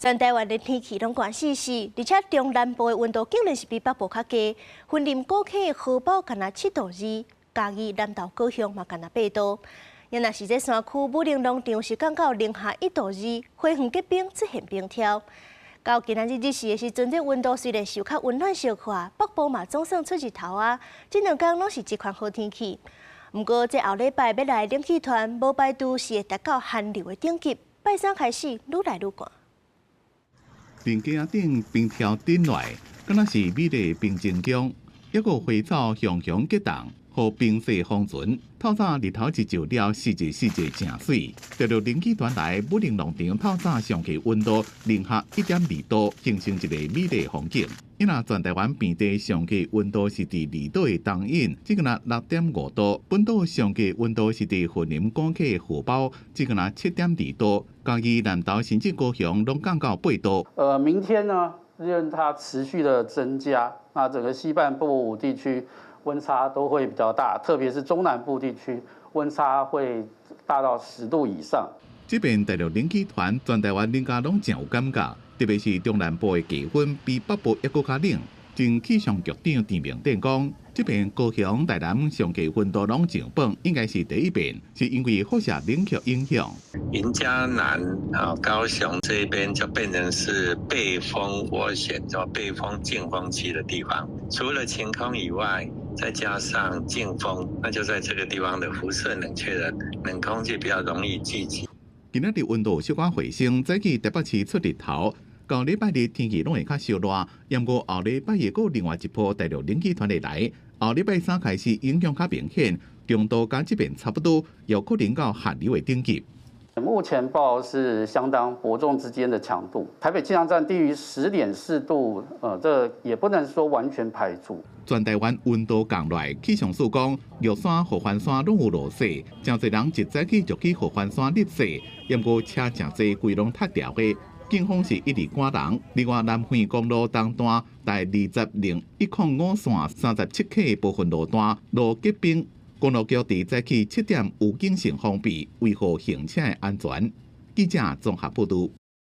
全台灣的天氣攏寒死死，而且中南部的溫度竟然是比北部較低。雲林古坑荷包干焦7度2，嘉義南投高雄嘛干焦8度。若是這山區武陵農場是降到零下1度2，花園結冰出現冰柱。到今仔日日時的時陣，這溫度雖然是有較溫暖小可，北部嘛總算出日頭啊。這兩工攏是一款好天氣。毋過這後禮拜欲來冷氣團，無排除是會達到寒流的等級。拜三開始愈來愈寒。冰架頂冰條頂來，敢若是美麗冰晶宮，抑閣花草雄雄結凍，予冰雪封存。透早日頭一照了，四季四季誠媠。大陸冷氣團來，武陵農場透早上低溫度零下1.2度，形成一個美麗風景。伊若全台灣平地上低溫度是佇離島的東引，這個若6.5度；本島上低溫度是佇雲林古坑荷包，這個若7.2度。嘉義南投甚至高雄攏降到8度。明天呢，因為它持續的增加，那整個西半部地區溫差都會比較大，特別是中南部地區溫差會大到10度以上。這邊大陸冷氣團，全台灣人家攏誠有感覺，特別是中南部的氣溫比北部猶閣較冷。前氣象局長陳明典講，這遍高雄、台南上低溫度攏上榜，應該是第一遍，是因為輻射冷卻影響。雲嘉南啊，高雄這邊就變成是背風渦旋，叫背風靜風區的地方。除了晴空以外，再加上靜風，那就在這個地方的輻射冷卻的冷空氣比較容易聚集。今仔日溫度小可回升，早起台北市出日頭。到禮拜日天氣攏會較燒熱，毋過後禮拜日閣另外一波大陸冷氣團會來，後禮拜三開始影響較明顯，強度佮這遍差不多，有可能到寒流的等級。目前報是相當伯仲之間的強度，台北氣象站低於10.4度，這也不能說完全排除。全台灣溫度降落來，氣象署講，玉山、合歡山攏有落雪，誠濟人一早起就去合歡山睨雪，毋過車誠濟，規攏塞牢的。警方是一直趕人。另外，南橫公路東段第20.105線37 K 部分路段路結冰，公路局佇早起7點預警性封閉，維護行車的安全。記者綜合報導。